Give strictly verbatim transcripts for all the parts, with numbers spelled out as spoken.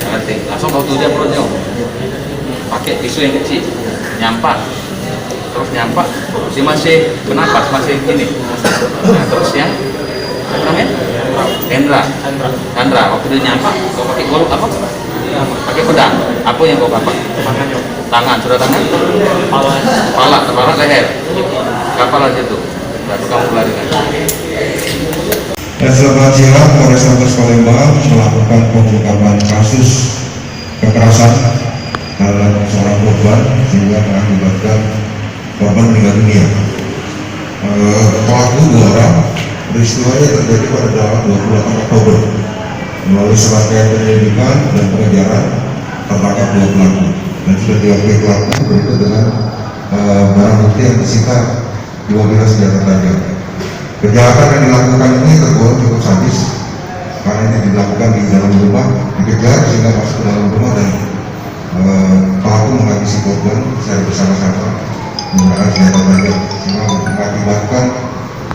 Ngerti? Langsung kau tuju perutnyo. Pakai tisu yang kecil. Nyampak. Terus nyampak. Si masih bernapas, masih gini. Nah, terus yang apa namanya? Hendra. Hendra. Waktu dia nyampak, kau pakai golok apa? Pakai pedang. Apa yang kau pakai? Tangan. Sudah tangan? Pala. Pala, kepala, leher. Kepala situ. Baru kamu larikan. Ya, selamat siang. Polrestabes Palembang melakukan pengungkapan kasus kekerasan terhadap seorang korban sehingga mengakibatkan korban meninggal dunia. Eh, pelaku dua orang, peristiwanya terjadi pada tanggal dua puluh delapan Oktober. Melalui serangkaian penyelidikan dan pengejaran, tertangkap dua pelaku dan sudah diakui pelaku berikut dengan, eh, barang bukti yang disita dua bilah senjata tajam. Kejahatan yang dilakukan ini tergolong cukup sadis karena ini dilakukan di dalam rumah, dikejar sehingga masuk ke dalam rumah dan, eh, pelaku menghabisi korban secara bersama-sama menggunakan senjata tajam sehingga mengakibatkan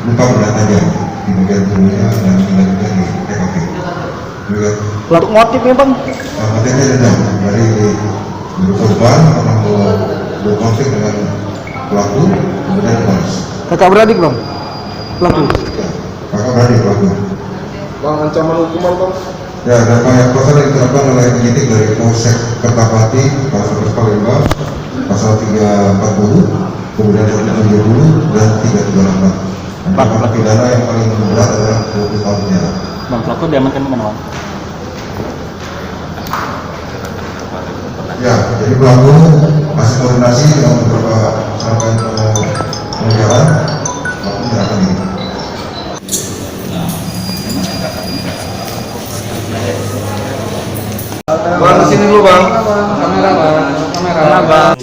luka benda tajam di bagian tubuhnya dan meninggal dunia di T K P. Pelaku motifnya, Bang? Motifnya dendam dari dulu korban pernah berkonflik dengan pelaku, kemudian dibalas. Kakak beradik, Bang? Pelaku? Ya, kakak beradik pelaku. Bang, ancaman hukuman, Bang? Ya, ada upaya paksa yang diterapkan oleh penyidik dari Polsek Kertapati, Polsek Palembang, pasal tiga empat puluh, kemudian satu tujuh puluh dan tiga tiga delapan. Ancaman pidana yang paling berat adalah dua puluh tahun penjara. Bang, pelaku diamankan di mana, Bang? Ya, jadi pelaku masih koordinasi dengan beberapa serangkaian, eh, pengejaran. Pelaku menyerahkan diri. Bang, kesini dulu, Bang. Kamera, Bang. Kamera, Bang.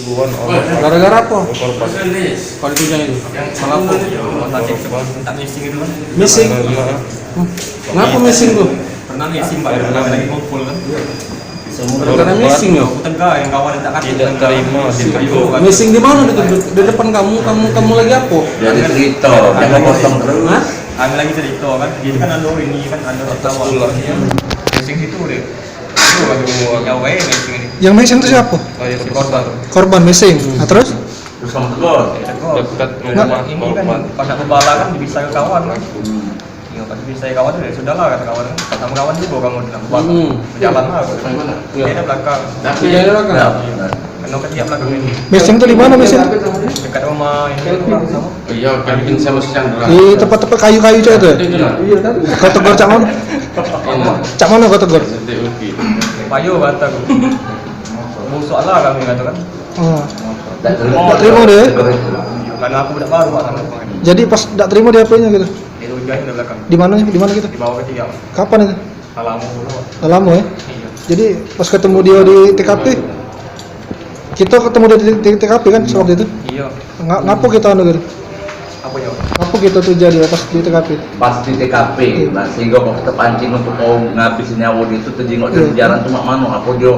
Gara-gara apa? Kalau itu jangan itu. Salah apa? Missing? Ngapa missing tuh? Pernah missing, Pak. Pernah lagi ngumpul kan. Gara-gara missing, yo? Aku tegar, yang kawan tak kata. Tidak terima, tidak. Missing di mana itu? Di depan kamu, kamu, kamu lagi apa? Dia ada cerita, dia mau potong terus. Hah? Kami lagi cerita kan. Dia kan anu ini kan, anu atas kawan. Missing situ dia. Itu lagi mau jauh, eh, missing ini. Yang missing itu siapa? Oh, ya, si korban. Korban missing. Nah, terus? Terus kamu tegur. Tegur. Dekat rumah korban. Ini kan, pas nak bebala kan, bisa ke kawan kan. Iya, pas bisa ke kawan tu, ya sudahlah, kata kawan. Sama kawan juga kamu nak bebala. Hmm. Berjalan lah. Iya. Dia dah belakang. Dia dah belakang. Iya. Kena ketiak belakang ini. Missing tu di mana, missing? Dekat rumah ini, rumah sama. Iya, Kelvin sama si Chandra. Di tempat-tempat kayu-kayu cak tu? Iya, tadi. Kau tegur cak mana? Cak mana kau tegur? Payo kata aku. Busuk lah kami kata kan. Oh. Tak terima dia? Karena aku budak baru, Pak, sama. Jadi pas dak terima dia apanya gitu? Dia hujan di belakang. Di mana? Di mana gitu? Di bawah ketiak. Kapan itu? Dah lama dulu, Pak. Dah lama ya? Iya. Jadi pas ketemu dia di T K P, kita ketemu dia di, di T K P kan sewaktu itu? Iya. Nga-, ngapa kita anu gitu? Apa ya? Apa kita tuh jadi pas di T K P? Pas di T K P, nah, sehingga kau terpancing untuk kau ngabisin nyawa dia tu, terjingok dari jalan tu mak mano? Apa dia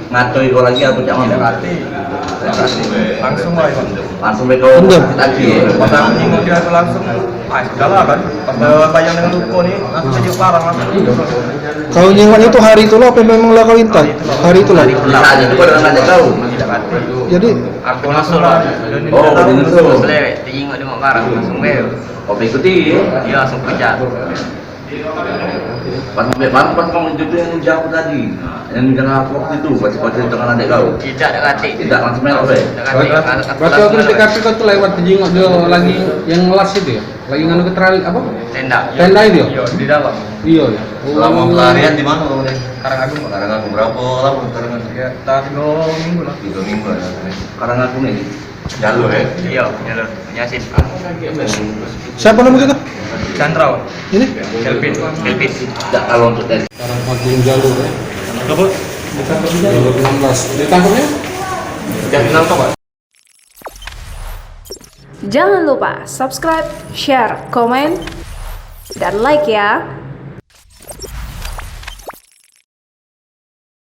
ngatoi kau lagi atau cak mano? Tidak ngerti. Langsung lah, Iwan. Langsung bae kau sakit hati, ya? Pas aku jingok dia tu langsung, ah, sudahlah kan. Pas dah bayang dengan luka ni, langsung jadi parah langsung. Kau nyingoknya tu hari itulah apa memang lah kau intai? Hari itulah. Hari itulah. Bisa aja tu kau dengan adik kau. Tidak ngerti. Jadi, aku langsung lah. Oh, kau langsung. Selewek, tejingok dia mak parah, langsung bae. Kau ikuti? Dia langsung kejar. Pas sampai baru pas kamu itu yang jauh tadi. Nah, yang dengan aku waktu itu, pas, pas itu dengan adik kau. Tidak, tidak ngerti. Tidak, langsung melok, eh. Tidak ngerti. Berarti waktu di T K P kau tu lewat tejingok dia lagi yang ngelas itu ya? Lagi nganu ke tali, apa? Tenda. Tenda itu ya? Iya, di dalam. Iya, ya. Selama pelarian di mana kamu ni? Karang Agung, Pak. Karang Agung, berapa lama Karang Agung? Ya, tak tiga minggu lah. Tiga minggu ya. Karang Agung ni? Jalur, eh? Iya, jalur. Yasin. Siapa nama kita? Chandra, Pak. Ini? Kelvin. Kelvin. Tak, kalau untuk tadi. Karang Agung jalur, eh? Apa? Dua ribu enam belas. Ditangkapnya? Gak ditangkap, Pak. Jangan lupa subscribe, share, komen, dan like ya.